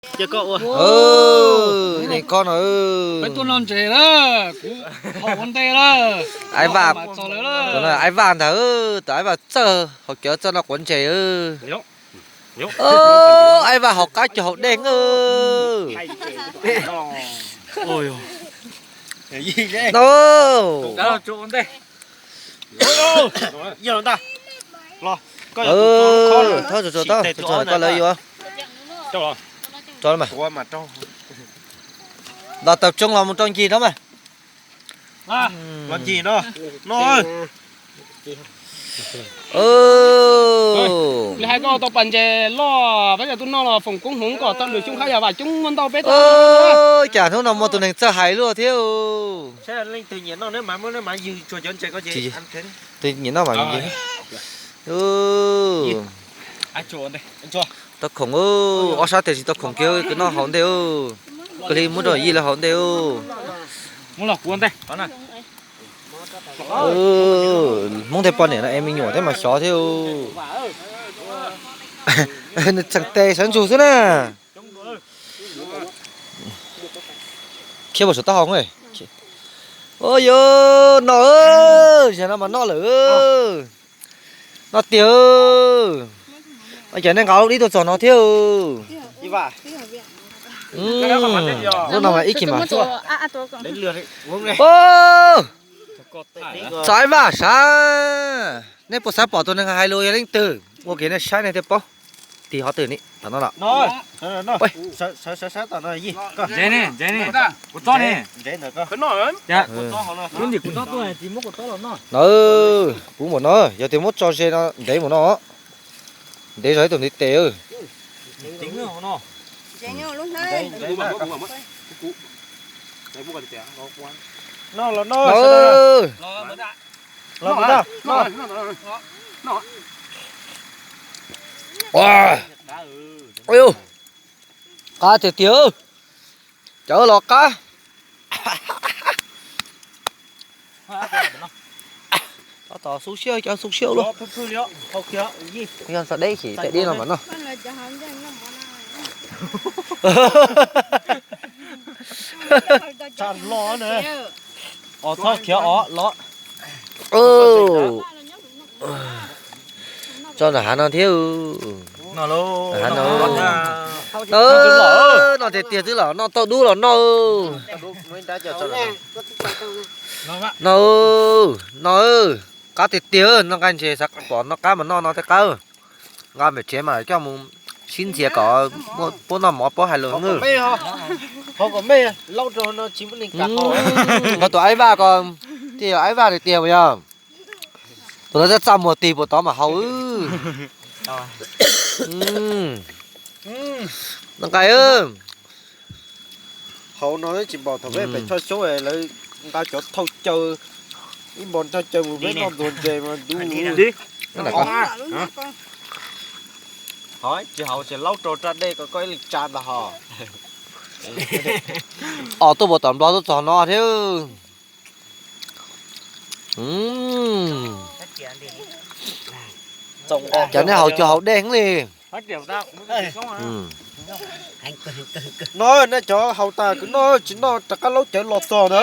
Cia koj ua. Neeg koj no. Peb tuaj noj ntses lawm, kuv haus ua ntej lawm. Aib Vaj, aib Vaj ntag, tus aib Vaj txawj haus cawv txawj noj quav ntses. Aib Vaj haus qab cog haus dej. No. Thaub tsuas tsuas tau, thaub tsuas tsuas koj lawv yuav. Los tau tsoob los mus rau ncig rau mas. Li hais koj tau pas ntses loj peb cov tub noj los foom koob hmoov kom tau lwm xyoo haj yam vam coob muaj ntau peb tau. Cas hnub no muaj tus neeg txawj hais luaj thiab. Tus nyiam noj mas tau khoom, ob sab tias tsis tau khoom kiag, koj noj haus ntej, koj li muab rau Yij lawv haus ntej. Hmoob tej poj niam no es me nyuam thiab mas xyov thiab. Nws tseem tes sawv ntsug xwb na. Khiav puas saum taub hau. Ua yog no, zaum no mas noj lawm. Noj tiag. Ua cas nej nqa lub dib tuaj txog no thiab? Lub no mas ib chim mas. Txog Aib Vaj sav, nej puas xav pom tus neeg hais lus yog leej twg? Ua kiag nej saib nej thiaj paub. Tig qhov twg ni, tom no los. No, kuv npaum no, yog tias muab tso ze no ntev mus no, ntev zog ib tug ntiv tes. Qab tiag tiag, cov los qab. Tab tom xub siab, cov xub siab luaj. Yog txog deb ces tais dib no mas noj. Txhob khiav os los. Tso nram hav no thiab. Hav no, noj tiag tiag xwb los noj tau dub los noj. No, no, qab tiag tiag, noj nqaij ntses xav pom noj qab mas noj no thiaj qab. Nqa pem tsev mas coj mus sib ntxias kom puab noj mov puab hais lus. Ho tus Aib Vaj ko, thiaj yog Aib Vaj tiag tiag puas yog? Tus ntawd txaj muag tig puag tod mas haus. Noj nqaij. Hauv no tsis npaum thaum peb pem Tshoj Xyoob lawv nqa cov thauj caw, ib npos thauj caw mus peb noj ntxuag ntses mas dub. Tsis haus ces laub rau raj dej ko koj ib leeg tsa ntag hos. Os, tuaj puag tom Nplog tuaj txog no thiab. Cov nej haus cov haus dej heev li. No nej cov haus tas kwv noj tsis noj rov qab laub cawv los txog na.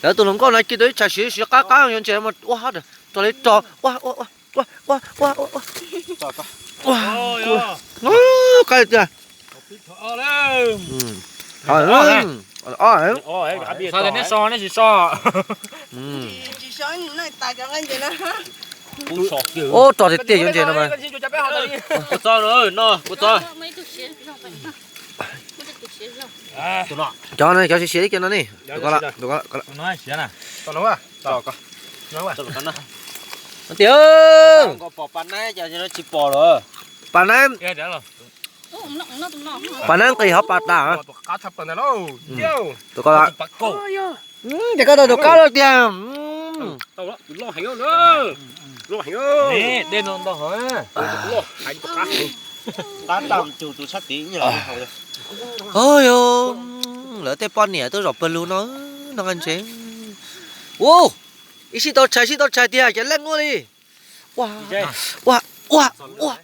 Lawv tus hluas nkauj no cia tus ib tsam siav siav qab qab yuav ntses mus ua hab rog li rog. Ua ua ua ua ua. Qab tiag. Ua rog tiag tiag yuav ntses no mas. Cov no cov siav siav ib ce no ne. Tiag. Pas nab, pas nab nqis hov pas tas. Ces koj tau tus qab loj tiag. Qab tau cug tus sab tid ib nyuag haus. Oj yog, lawv tej poj niam tuaj zaum pawg lug no, noj nqaij ntses. Ua, ib sij tau tshais, sij tau tshais tiag, cov leej ua li. Ua, ua, ua, ua.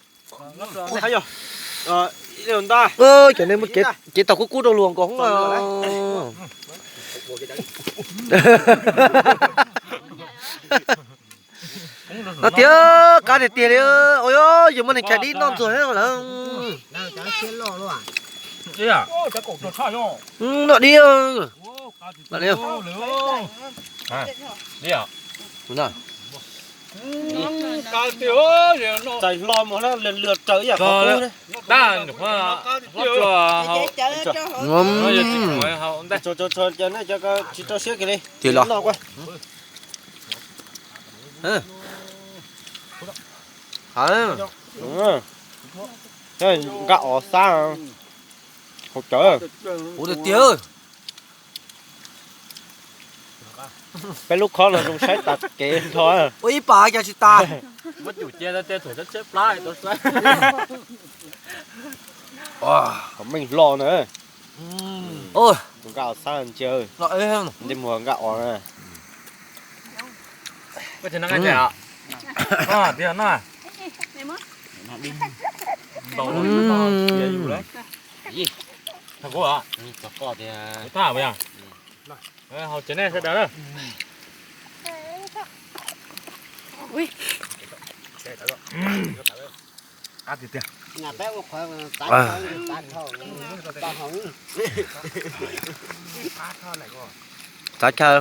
Cov nej muaj kev tau kub kub rau luag nkaus hoob. No tiag, qab tiag tiag li. Ua, yus muaj neeg chais dib noj ntxuag heev lawm. Noj dib. Txais hlo mus na, lwg lwg raws ib yam qhov qub na. Tsis tso siab kiag li. Noj kuj. Nqa os xab hauv cawv. Ua tiag tiag. Peb lub khob no zoo saib tas kev nrho. Ua ib pas cas tsis tas. Muab cum cia tej thaum tsheb plab tau saib. Qhov meej hlo na. Tus nqa os xab ntsia. Ntej muag nqa os na. Hau tsev nej sawv daws na. Txav chaw.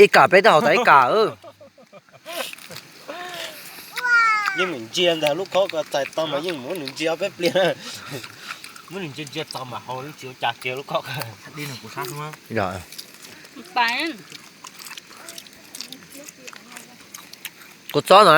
Ib kam peb twb haus tas ib kam. Yeej meem ntsia ntag, lub khob ko txais tau mas yeej muab nws ntsia peb pliag. Muab nws ntsia ntsia tau mas haus, tsis ua cas kiag lub khob ko. Kua txob no.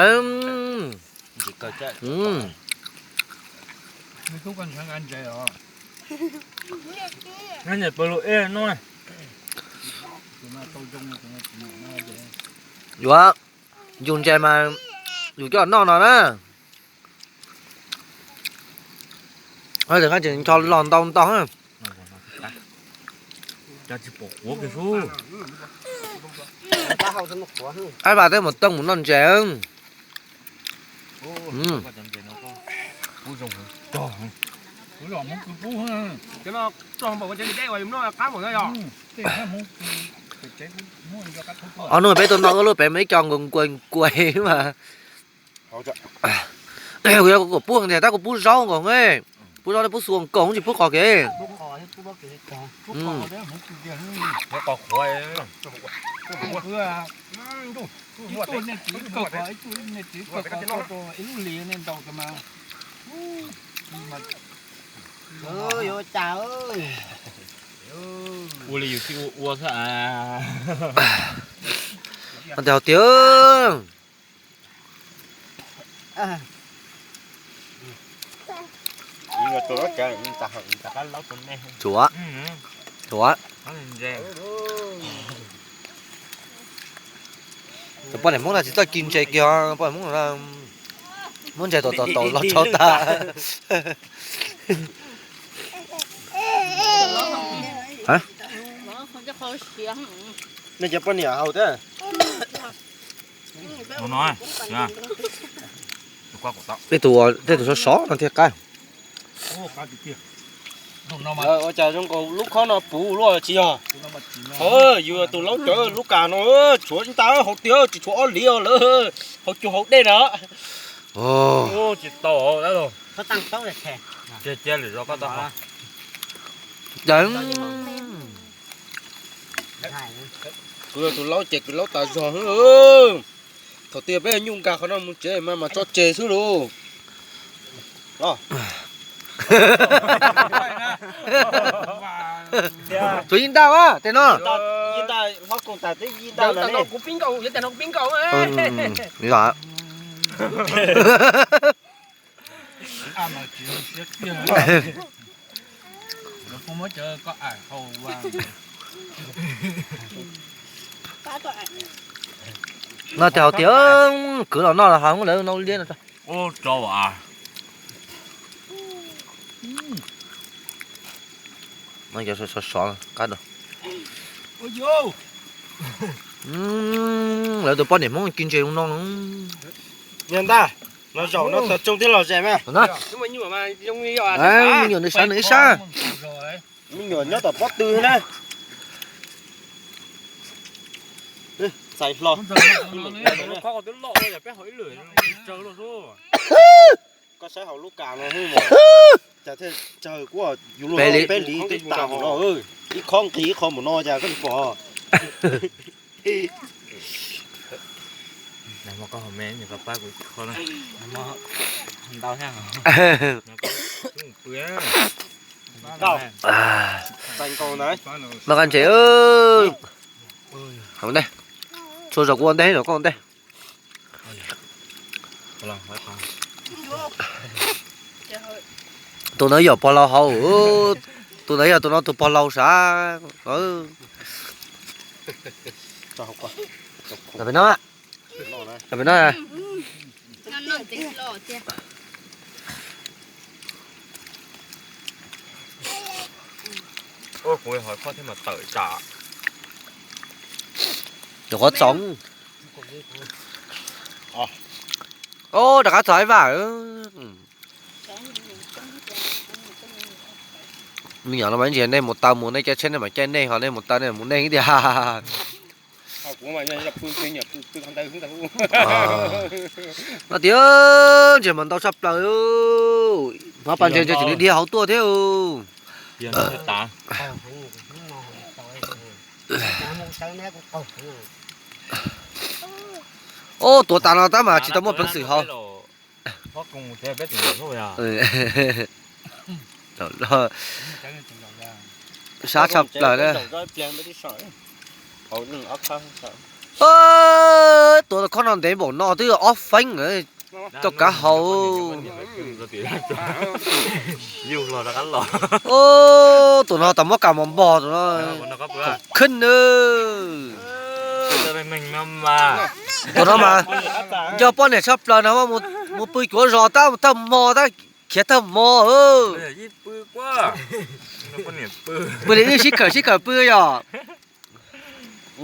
Yuav, yus ntses mas yus coj noj no na. Ncho los ntau ntau. Ab, vas tej mus tooj mus noj ntses. Ob hnub peb tuaj noj ua luaj pem mas ib co nkaus nkuaig nkuaig mas. Kuv yog kuv pub tias tab kuv pub zaub nkaus, pub zaub thiab pub xua nkaus tsis pub qos kev. Ua li yus tsis ua ua xwb. Tiag tiag. Tshuav, tshuav. Cov poj niam Hmoob no tsis txawj ci ntses kiag, poj niam Hmoob no muab ntses tau tau tau los tso tag. Nej cov poj niam haus thiab. Tej tus, tej tus sov sov no thiaj qab. Ua cas zoo nkaus lub khob no puv luaj tsis yog? Yus tus laub cawv lub kas no tshuav ib nta haus tiag tsis tshuav ob liv lawm, haus cug haus dej na. Tsis tau. Kuv yog tus laub ces kuv laub tas zog. Thaum twg peb nyuj nkag qhov no mus tsev mas mas tso tseg xwb lauj. Tsuav yib ntaj a tej no. No tias hauv tias kwv los noj los hauv lawv no liab no. No cov sov sov qab. Lawv tus poj niam Hmoob ci ntses zoo no. Niag ntaj, no zaum no tawm tsoo thiab los zem mas. Me nyuam nws sab nws ib sab. Me nyuam nyob tom pob tw na. Txais hlo. Koj saib hauv lub kas no mas. Cas thiaj tsawg kuj yus luag peb li tej tas mus no. Ib qho nqis ib qho mus no cas koj tsis pom. Ntau thiab. No qab ntses. Hauv ntej. Txhua zaus kuv ua ntej, zaum koj ua ntej. Tus ntawd yog pog laus hauv. Tus ntawd yog tus no tus pog laus sav. Pem no, pem no. Nyuam qhuav txaus. Rov qab txog ib vaj. Me nyuam no mas ntsia nej mus taw mus nej caij tsheb nej mam caij nej, ho nej mus taw nej mus nej ib tiag. No tias ntses mas ntau tshaj plaws. Hmab pas ntses ntses tseem dhia hauv tuaj thiab. Ub, tuav tas no tab mas tsis tau muaj peev xwm haus. Sab tshaj plaws na. Tuav khob no ntev npaum no twb ob feeb, coj kav haus. Ub, tus no tas muab kas mos npog tus no. Kheej na. Tus no mas yog poj niam tshaj plaws no, mus pw cuav zos tab thawj hmo tab khiav thawj hmo. Pw li wb sib khawm sib khawm pw yom. Yog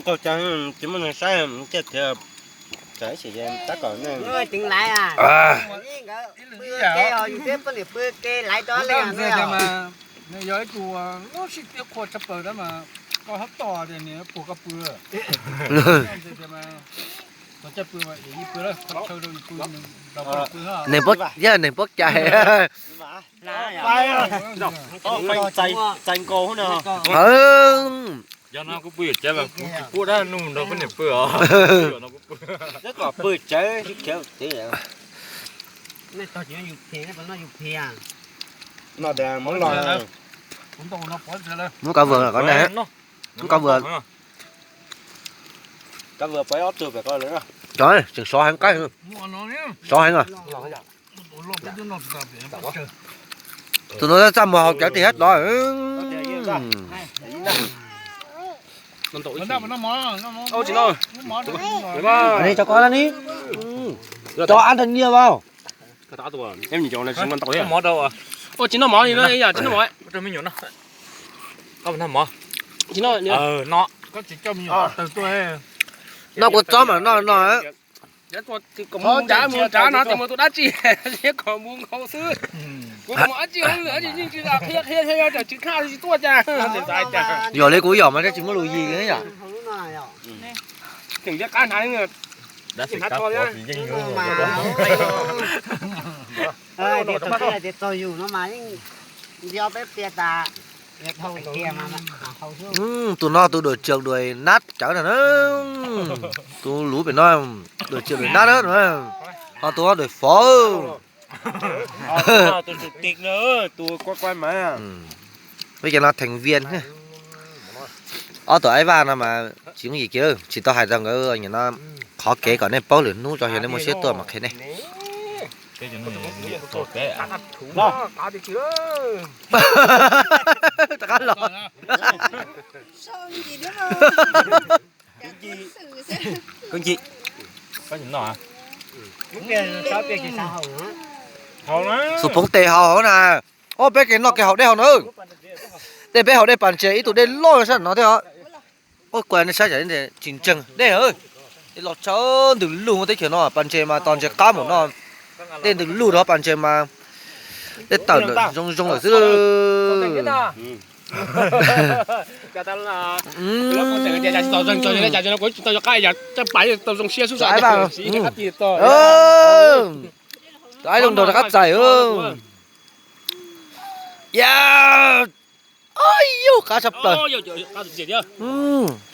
ib tug lub sij tiaj qhua tshaj plaws tab mas koj hab tom tias nws puag koj pw. Neeg puab cai. Yog no kuv pw yuam tsev mas kuv tsis pub dab nug nrog poj niam pw os. Muab kab vwm kom ne, muab kab vwm. Cov tseem sov heev qaib, sov heev os. Tus no txaj muag haus cawv tig hab tod. Tso koj ni, tso ab nrag niag vas. No kuv txob mas no no. Mus nrad mus nrad no tias mus tua dab tsi, kom mus nkaus xwb. Kuv mus dab tsi hauj lwm dab tsi yeej tsis qhia qhia qhia yog tsam tsis khaj tsis tuaj cas. Yog li kuv yog mas tsis muaj lus yig yom. Tseem ntiab qab hnav, tseem hnav tho thiab. Tias txog yus no mas yeej nti peb pliag tas. Tus no tus đội trưởng đội nat cawv na. Tus lub pem no đội trưởng đội nat na. Ho tus no đội phó. Peb cov no thành viên. Ob tug aib vaj no mas tsis muaj yig kiag, tsis tau hais rau nkawd no. Qhov kev kom nej paub lwm hnub tso, yog nej muaj siab tuaj mas qhia nej. Rov qab los. Xus poob tes haus hauv na. Ob peb kev noj kev haus dej haus na. Tej peb haus dej pas ntses ib tug dej loj sab no thiab os. Ua kuv nej saib tsis ntseeg dej. Los tshaj ntws lug teb chaws no pas ntses mas tos ntses qab mus no. Dej ntws lug rau pas ntses mas dej tawm lawm zoo zoo lawm xwb. Tus aib zoo nraug rov qab txais. Ya, yog qab tshaj plaws.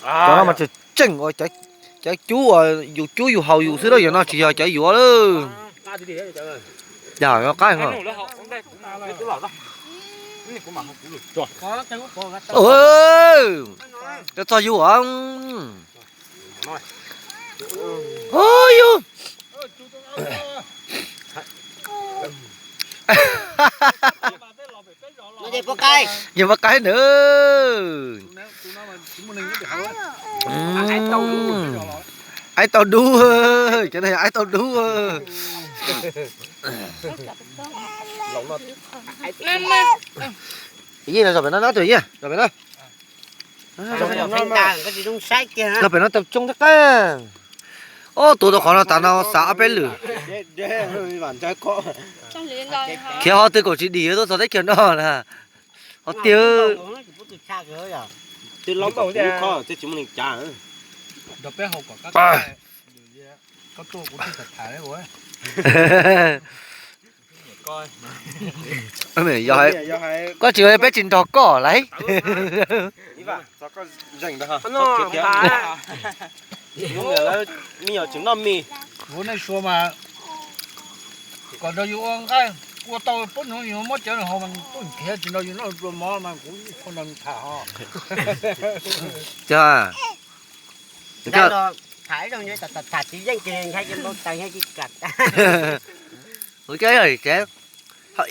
Cov no mas tseem tseem ua cov cub uas yus cub yus haus yus xwb, yog no tsis yog cov yuav lawm. Yog qab. Cov txog yus. Yus pov qaib na. Aib tau dub, cov no aib tau dub. Yeej los pem no na, tus yeej los pem no. Los pem no tau tsoo thiab qab. Ob tuav tau qhov no tas no xav ob peb lwm. Khiav ho twg kaum tsis dim tuaj txog teb chaws no na. Hos tiag. Koj tsis, peb tsis nrog koj lauj. Kuv nej suav mas kom nrog yus ua nqaij, ua tau pab no yus muab cov haus mas tuaj nrhiav tsis nrog yus noj pluas mov mas kuv ib qho nrog nws tham ho. Tham ib zaug, tham tsis yeej ces ntshai ces npau taws ntshai ces kam. Ua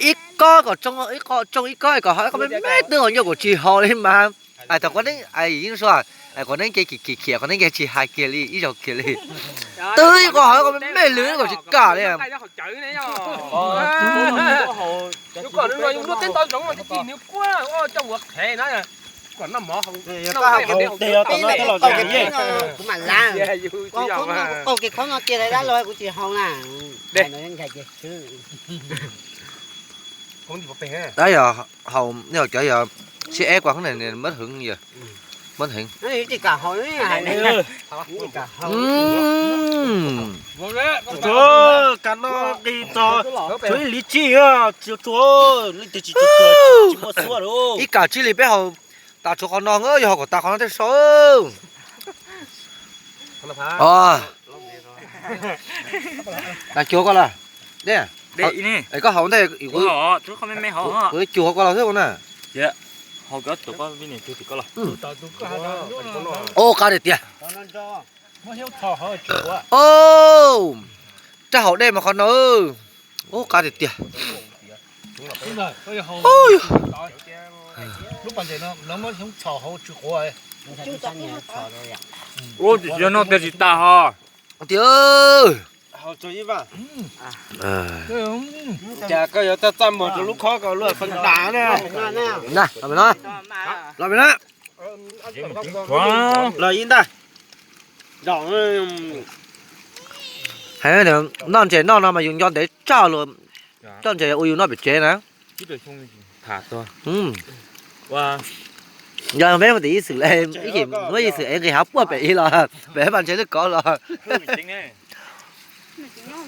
ib kob kom tsoo, ib kob tsoo ib kob kom ho ib kob me me twb ho nyuaj kuv tsis haus li mas. Ais thaum qhov neeb, ais yeej suav, ais qhov neeb ces khiav khiav, qhov neeb ces tsis hais kiag li, ib zaug kiag li. Twb ib qho ho ib qho me me lwm kom tsis kam li. Kuv mam lav, kuv qaug kev qhov no tiag, dab laug kuv tsis haus na. Tab yog haus, yog cov yog sib eb qua hoob na, mab heev yog, mab heev. Ib kam tsis li peb haus tas tshuav qhov no, yog haus kom tas qhov no thiaj so. Nas cuag koj los, koj haus ntej, kuv cuag koj los xwb na. Ua qab tiag tiag. Raj haus dej mas qhov no. Ua qab tiag tiag. Ua tsis yog no tiag tsis tas ho. Tiag. Cas koj yuav txaj txaj muag rau lub khob ko luaj feeb das na. Los pem no, los pem no. Los ib ntag. Hais tias noj ntses noj no mas yus nco ntev tshaj luag coj ntses ua yus noj pem tsev na. Yog peb mus tim ib xwm, ib xwm muab ib xwm ev nqis hav puag pem ib los pem paj ntses lwj kov los.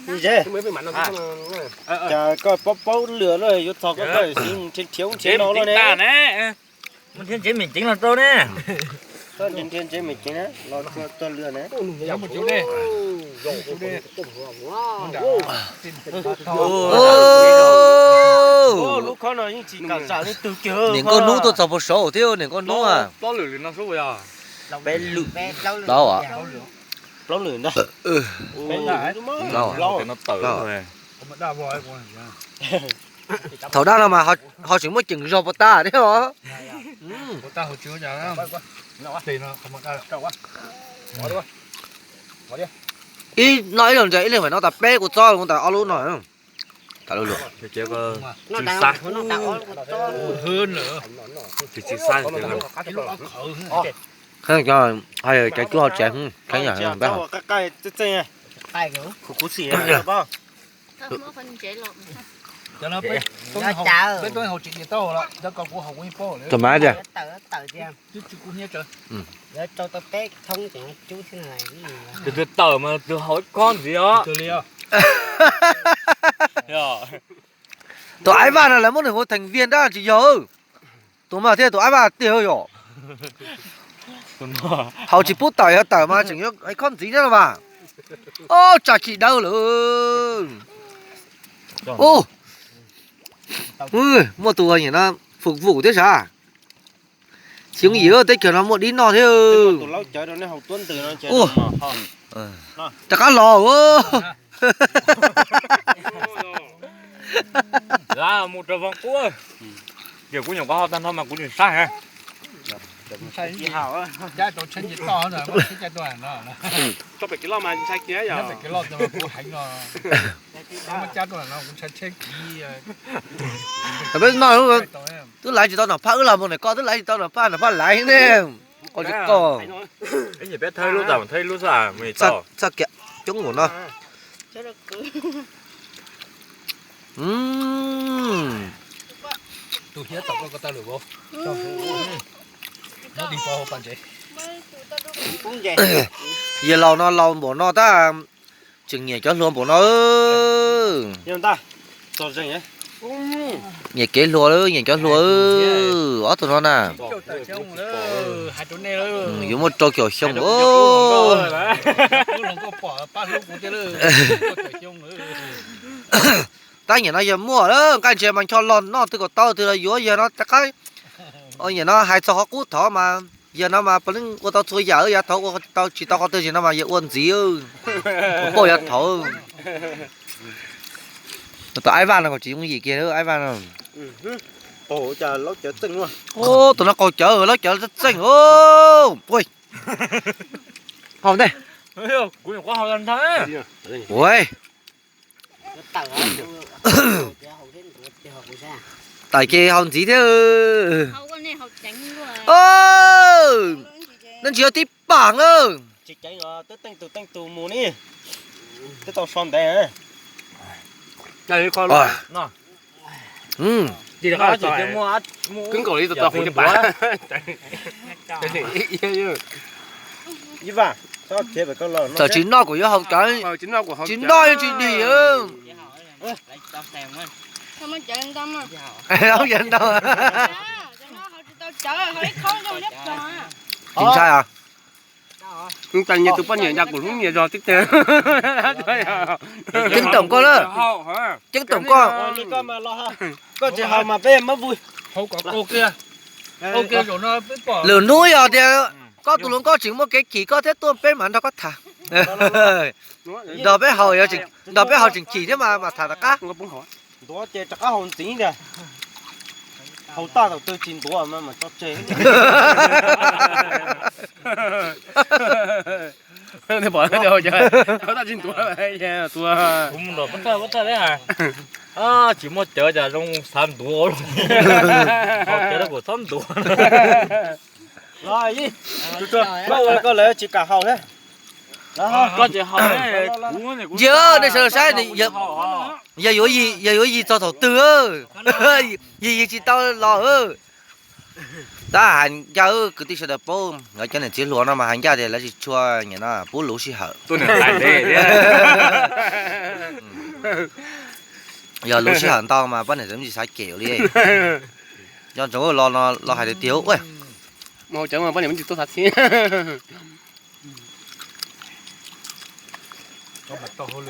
Cas koj paub paub lwm lawm, yuav txog koj koj xwb nrhiav ub nrhiav no lawm ne. Nrhiav ntsev me ceev los tau ne. Nrhiav ntsev me ceev los txog lwm ne. Lub khob no yeej tsis kam zam leej twg kiag. Niam nkauj hnub tuaj txog puag saud thiab niam nkauj hnub. Plaub lwm ntag. Thaum daj no mas ho tseem muaj ceem zog puas tag thiab os. Ib no ib leeg ntses ib leeg mam noj tas peb kua txob ntawm ob lub no. Cov cuab ho tsev kheeb yam peb ho. Tus mas tias tus tawm mas tus haus ib khob ntxiv os. Tus Aib Vaj no lawv muab nws hu theem viag dab tsis yog. Tus mas thiaj tus Aib Vaj tiag yom. Haus tsis pub tawm, yog tawm mas tseem yuav ib khob ntxiv thiab no mas. Ob, tsam chim dawb lawm. Muaj tus nyiam no fum fum thiab sav. Xyoob yim, teb chaws no muaj dib noj thiab. Rov qab los. Mus rau Vaj Qub, ces kuv nyuam qhuav haus tag nrho mas kuv tsis saib. Peb no twb laiv tsis tau Nom Phaj, wb los mus ntawm koj twb laiv tsis tau Nom Phaj, Nom Phaj laiv ne. Qos tsis qos. Peb thawb lub tas, thawb ib lub xwb, txoj kiag coob mus no. Yawg laus no laus npaum no tab tseem nyiam cov hluas npaum no. Nyiam kev hluas, nyiam cov hluas, ob tug no na. Yuav muaj rau caum xyoo. Tab nyiam no yog muaj lawm, nqaij ntses mas ncho los noj twg kom tau twg los yuav, yog no rov qab. Nyiam no hais txog qhov qub thov mas, yog no mas puav leej ua tau txhua yam, yav thaud ua tsis tau qhov twg, yog no mas yog ua ntxiv. Pauj yav thaud. Tus Aib Vaj no tsis yooj yim kiag, Aib Vaj no. Tus no qaug cawv, laub cawv txeej. Haus ntej. Tawm ces haus ntxiv thiab. Nej tsis yog tib pam na. Txawm tsis noj kuj yuav haus cawv, tsis noj yeej tsis dig. Ntau. Tsis ntshai os. Nyias tus poj niam nyias kuj hlub nyias zog tib teg. Ceeb toom koj na. Ceeb toom koj. Lwm hnub yog tias koj tus hluas nkauj tseem muaj kev chim koj thiab tuaj peb mam nrog koj tham. Nrog peb haus, nrog peb haus tseem chim thiab mas mam tham tom qab. Ntuav ces rov qab haus ntxiv tiag. Haus tag thaum twg tsis ntuav mas mam tso tseg. Tsis ntuav, tsis muaj cawv cas zoo xav ntuav. Haus cawv kuj txhob ntuav. Koj ua koj lawv tsis kam haus thiab. Ntsia nej sawv daws saib, yog yuav yig txog thaum twg, yig yig tsis tau los. Tab hais ncaj kwv tij sawv daws paub, lawv cov niam txiv hluas no mas hais ncaj tias lawv tsis tshua nyiam no pub luv sij hawm. Yog luv sij hawm ntau mas poj niam tsis xav cem li. Nco ntsoov los no los hais tiag tiag.